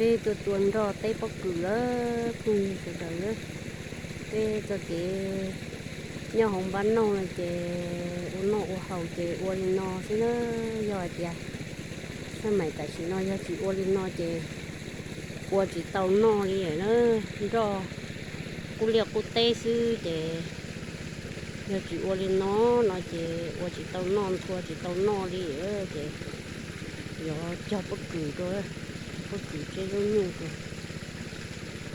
Peb tuaj tua nroj teb pob kws lawm phooj ywg sawv daws. Peb txoj kev nyob hauv npab nauj no ces ua noj ua haus ces ua li no xwb na. Yog hais tias sab maim tam sim no yog tsis ua li no ces ua tsis tau noj li na. Nroj qub liaj qub teb xwb ces yog tsis ua li no no ces ua tsis tau noj, ua tsis tau noj li ces yuav cog pob kws rau, cog pob kws tseb lub nyuj rau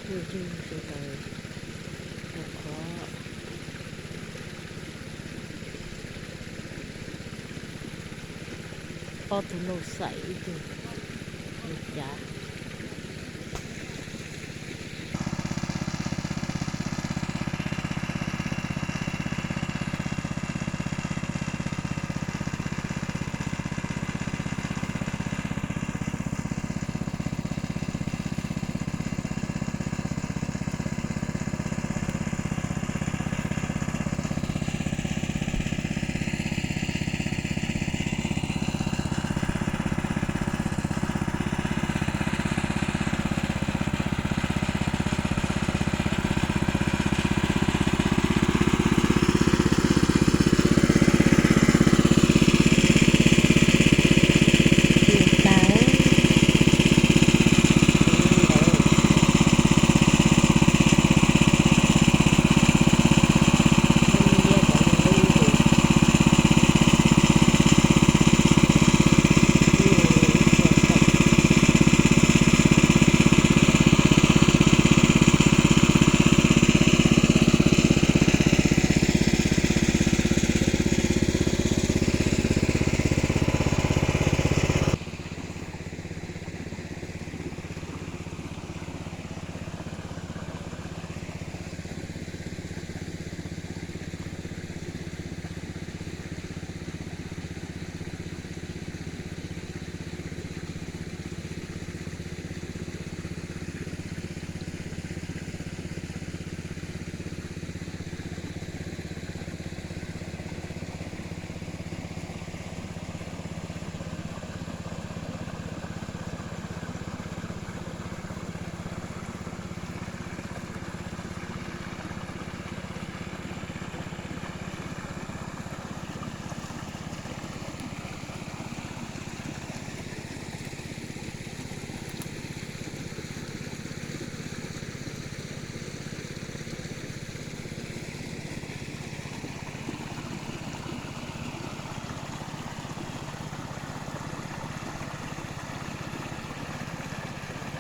phooj ywg sawv daws. Rau qhov ob tug laug xaim ib tug laug cav.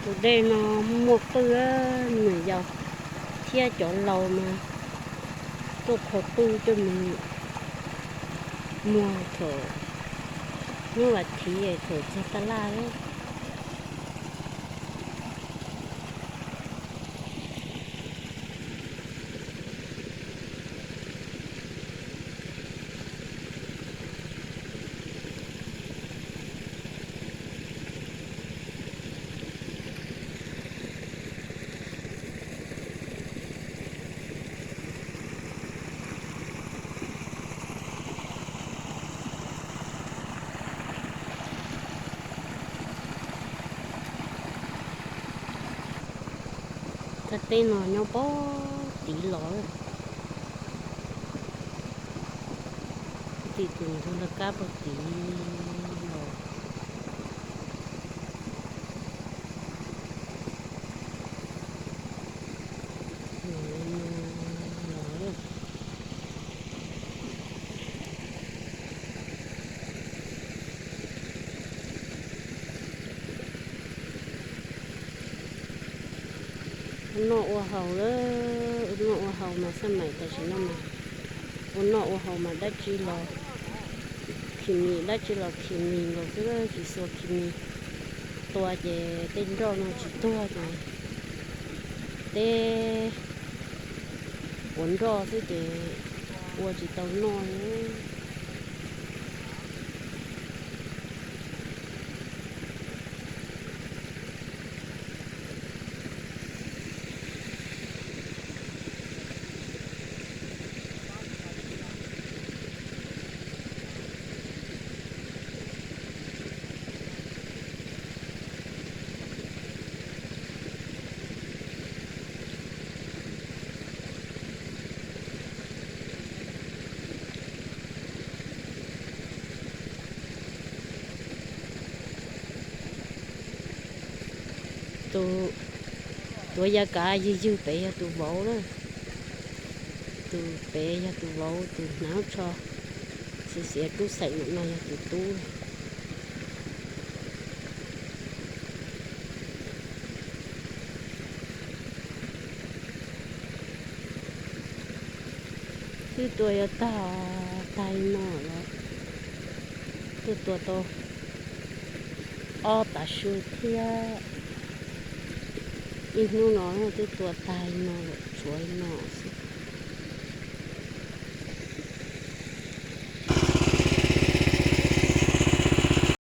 Tus dej no muaj qwj, me nyuam yaus thiab cov laus mas tuaj qhuas qwj coj mus muag thaum hnub vas thiv thaum txog taj laj. Thaj teb no nyob pem tid los, tim tus ntug laj kab pem tid los. Ua noj ua haus lawm, ua noj ua haus mas xab maim tam sim no mas ua noj ua haus mas dab tsi los khi mis, dab tsi los khi mis nkaus xwb, tsis xuas khi mis tua ces tej nroj no tsis tuag ces tej puav nroj xwb ces ua tsis tau noj li. Tus tuav ya kav ywg ywg pem yog tus vauv na. Tus pem yog tus vauv, tus hnav tsho xiav xiav rub xeem no yog tus tub. Twb tua yuav tag, tag li no lawm. Twb tua tau ob tav su thiab. Ib hnub no twb tua tag li no lawm, tshuav li no xwb.